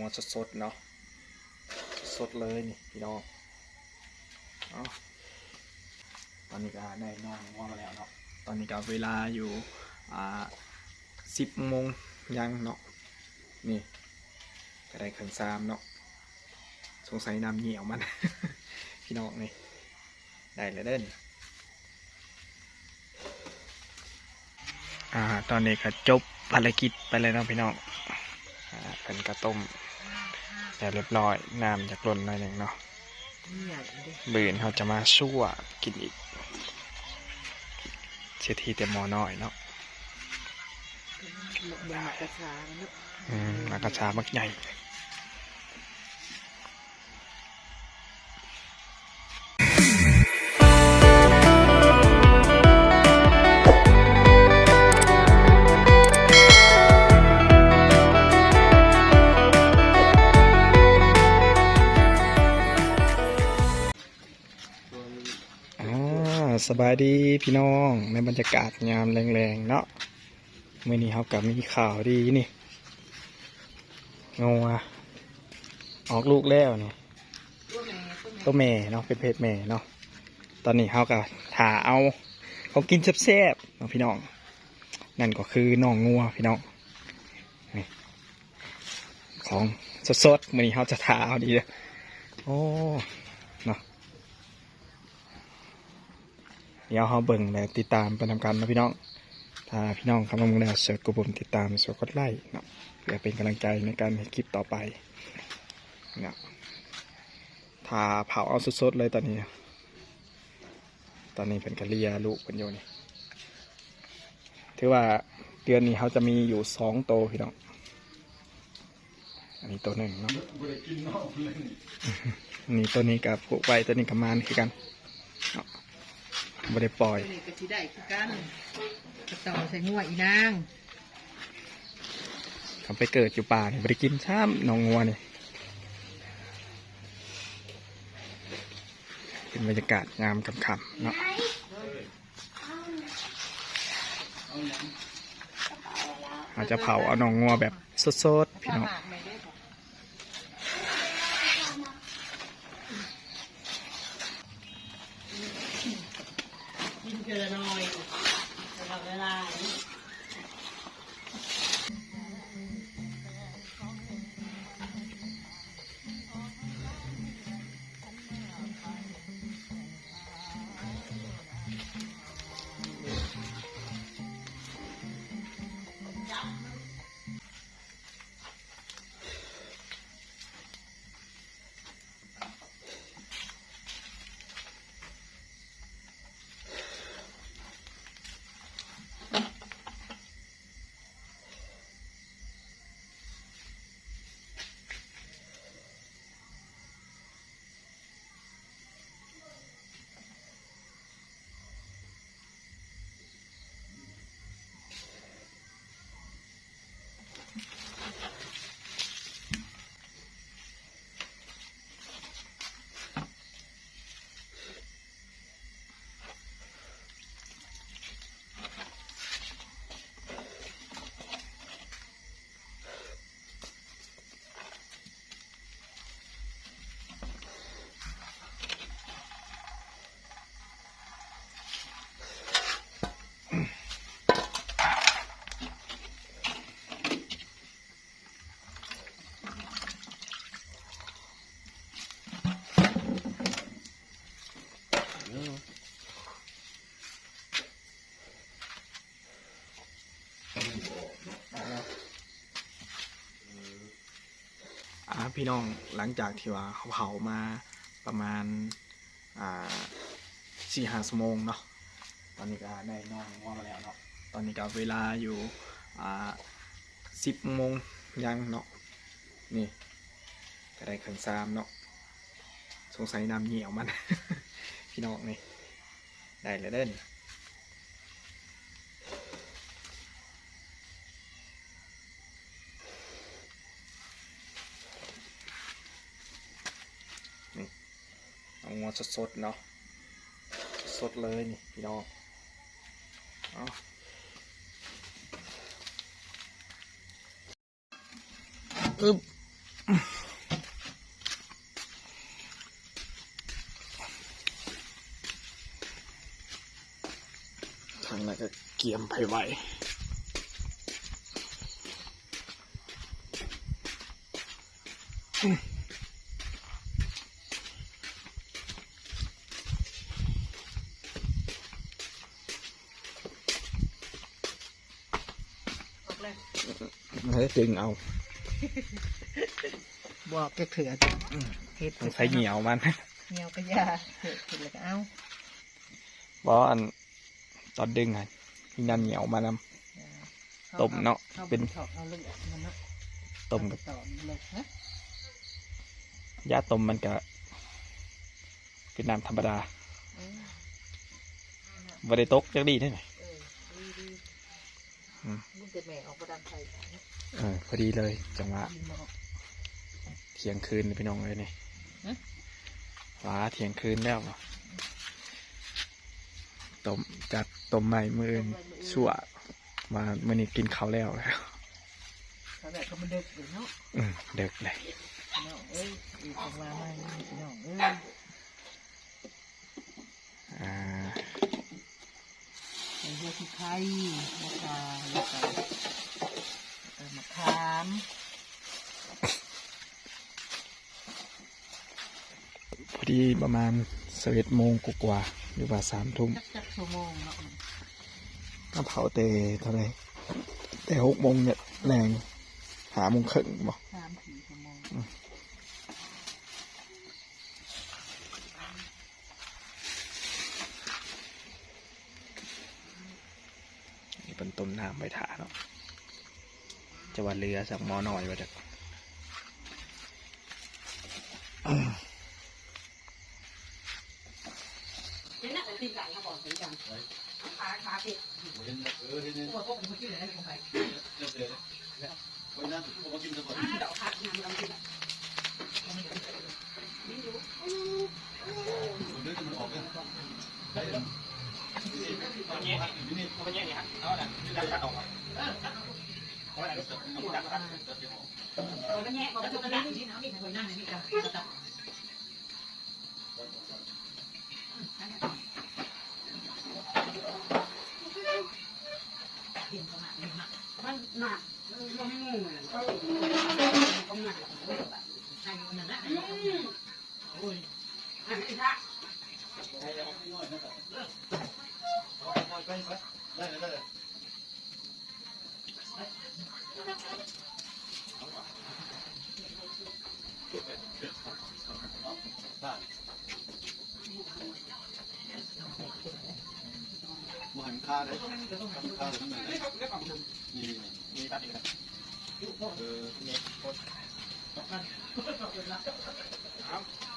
ງົວສົດໆເນາະ ສົດໆເລີຍນີ້ພີ່ນ້ອງ. ເອົາ ຕອນນີ້ກໍໄດ້ນ້ອງງົວມາແລ້ວເນາະ. ຕອນນີ້ກໍເວລາຢູ່ ອ່າ ສິບໂມງຍັງເນາະ. ນີ້ກໍໄດ້ເຄິ່ງຊາມເນາະ ສົງໄສນ້ຳຍ່ຽວມັນ ພີ່ນ້ອງນີ້ ໄດ້ແລ້ວເດີ້ນີ້. ອ່າ ຕອນນີ້ກໍຈົບພາລະກິດໄປແລ້ວເນາະພີ່ນ້ອງ. ອ່າ ເພິ່ນກໍຕົ້ມແລ້ວຮຽບຮ້ອຍ ນ້ຳຢາກລົ້ນໜ້ອຍໜຶ່ງເນາະ. ມື້ອື່ນເຮົາຈະມາຊົ່ວກິນອີກ ເສດຖີແຕ່ໝໍ້ນ້ອຍເນາະ. ເບິ່ງໝາກກະຊາມັນເນາະ. ອືມ ໝາກກະຊາໝາກໃຫຍ່. ອ່າ ສະບາຍດີພີ່ນ້ອງ ໃນບັນຍາກາດຍາມແລງໆເນາະ. ມື້ນີ້ເຮົາກໍມີຂ່າວດີນີ້ ງົວອອກລູກແລ້ວນີ້ ໂຕແມ່ເນາະ ເປັນເພດແມ່ເນາະ. ຕອນນີ້ເຮົາກໍຖ້າເອົາຂອງກິນແຊບໆເນາະພີ່ນ້ອງ ນັ້ນກໍຄືນ້ອງງົວພີ່ນ້ອງ. ນີ້ ຂອງສົດໆ ມື້ນີ້ເຮົາຈະຖ້າເອົາດີເດີ້. ໂອ້ ເນາະ ດຽວເຮົາເບິ່ງ ແລະ ຕິດຕາມໄປນຳກັນເນາະພີ່ນ້ອງ. ຖ້າພີ່ນ້ອງເຂົ້າມາເບິ່ງແລ້ວ ຊ່ວຍກົດປຸ່ມຕິດຕາມ ຊ່ວຍກົດໄລ້ເນາະ ເພື່ອເປັນກຳລັງໃຈໃນການເຮັດຄລິບຕໍ່ໄປເນາະ. ຖ້າເຜົາເອົາສົດໆເລີຍຕອນນີ້. ຕອນນີ້ເພິ່ນກະເລຍລູກເພິ່ນຢູ່ນີ້. ຖືວ່າເດືອນນີ້ເຮົາຈະມີຢູ່ສອງໂຕພີ່ນ້ອງ. ອັນນີ້ໂຕໜຶ່ງເນາະ ນີ້ໂຕນີ້ກະຜູກໄວ້ ໂຕນີ້ກະມານຄືກັນເນາະ ບໍ່ໄດ້ປ່ອຍ. ໂຕນີ້ກະຊິໄດ້ຄືກັນ ກະຕໍ່ໃສ່ງົວອີນາງ. ຄັນໄປເກີດຢູ່ປ່ານີ້ບໍ່ໄດ້ກິນຊ້ຳ ນ້ອງງົວນີ້. ເປັນບັນຍາກາດຍາມຄ່ຳໆເນາະ. ເຮົາຈະເຜົາເອົາໜອງງົວແບບສົດໆ ພີ່ນ້ອງ. ກິນເທື່ອລະໜ້ອຍ ແຕ່ວ່າຫຼາຍໆ. ອ່າ ພີ່ນ້ອງ ຫຼັງຈາກທີ່ວ່າເຮົາເຜົາມາປະມານ ອ່າ ສີ່ຫ້າຊົ່ວໂມງເນາະ, ຕອນນີ້ກໍໄດ້ນ້ອງງົວມາແລ້ວເນາະ. ຕອນນີ້ກໍເວລາຢູ່ ອ່າ ສິບໂມງຍັງເນາະ, ນີ້ກໍໄດ້ເຄິ່ງຊາມເນາະ. ສົງໄສນ້ຳຍ່ຽວມັນ ພີ່ນ້ອງ ນີ້ ໄດ້ແລ້ວເດີ້ນີ້. ນີ້ ເອົາງົວສົດໆເນາະ, ສົດໆເລີຍນີ້ພີ່ນ້ອງ. ເອົາ ອຶບ ທາງນັ້ນກໍກຽມໄປໄວ້. ອອກແລ້ວ ເອີ ດຶງເອົາ ບໍ່ອອກຈັກເທື່ອ. ອືມ ເຮັດ ສົງໄສຫງຽວມັນ ຫງຽວກະຢ່າ ເຮັດ ເຮັດແລ້ວກະເອົາ ບໍ່ ອັນ ຕອນດຶງຫັ້ນ ມີນ້ຳໜຽວມານຳ ເອີ ຕົ້ມເນາະ ເຮົາ ເຮົາ ເປັນ ບໍ່ໄດ້ຖອກເອົາເລືອດມັນເນາະ ຕົ້ມ ເອົາໄປຕອນເລີຍ ຮະ ຢາຕົ້ມມັນກະເປັນນ້ຳທຳມະດາ ເອີ ບໍ່ໄດ້ຕົກຈັກດີ້ເດ້ນີ້ ເອີ ດີໆ ອືມ ບຸນແຕ່ແມ່ອອກບໍ່ດັງໄຟ ເອີ ພໍດີເລີຍ ຈັງຫວະ ທ່ຽງຄືນພີ່ນ້ອງເອີຍນີ້ ຫະ ວ້າ ທ່ຽງຄືນແລ້ວ ຕົ້ມ ຈັດຕົ້ມໃໝ່ມື້ອື່ນ ຕົ້ມໃໝ່ມື້ອື່ນ ຊົ່ວ ວ່າມື້ນີ້ກິນເຂົ້າແລ້ວ ເຂົ້າແລ້ວກໍມັນເດິກເລີຍເນາະ ອືມ ເດິກເລີຍ ພີ່ນ້ອງເອີຍ ອີກຈັງຫວະໃໝ່ ພີ່ນ້ອງເອີຍ. ອ່າ ໃສ່ຫົວສີໄຄ ແລ້ວກະ ແລ້ວກະ ແລ້ວກະມະຂາມ ພໍດີປະມານຊາວເອັດໂມງກວ່າໆ ຫຼືວ່າສາມທຸ່ມ ຈັກ ຈັກຊົ່ວໂມງເນາະ ມາເຜົາແຕ່ເທົ່າໃດ ແຕ່ຫົກໂມງແລງ ຫ້າໂມງເຄິ່ງບໍ ສາມສີ່ຊົ່ວໂມງ ອືມ. ນີ້ເພິ່ນຕົ້ມນ້ຳໄວ້ຖ້າເນາະ ຈະວ່າເຫຼືອສັກໝໍ້ນ້ອຍວ່າຈັກ ເຫັນນະ ຕີນໄກ່ເຮົາບໍ່ເຫັນຈັງ ຂາ ຂາເຜັດ ບໍ່ໃຫ້ມັນຄາເດ້ ມັນຄາຢູ່ທາງໃນເດ້ ນີ້ໆໆ ເອີ ນີ້ ເອົາ.